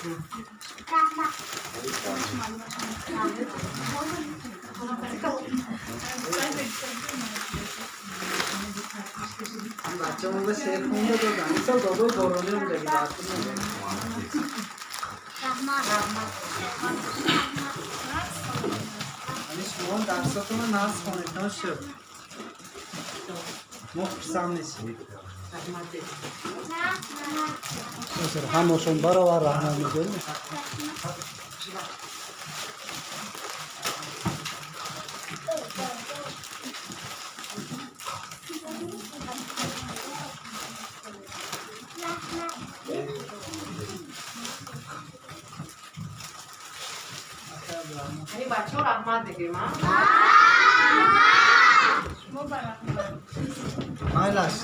Раҳмат. Бачамо шеър хонда додам. Мисол додои боронӣ омдаги бартун. Раҳмат. Ани шумо дарсотона нағз хонед, шуд. Мо хурсанд мешем. Ҳамашон баровар раҳмат мегӯем. Ани бачаҳо, раҳмат мегӯем, а? Майлаш.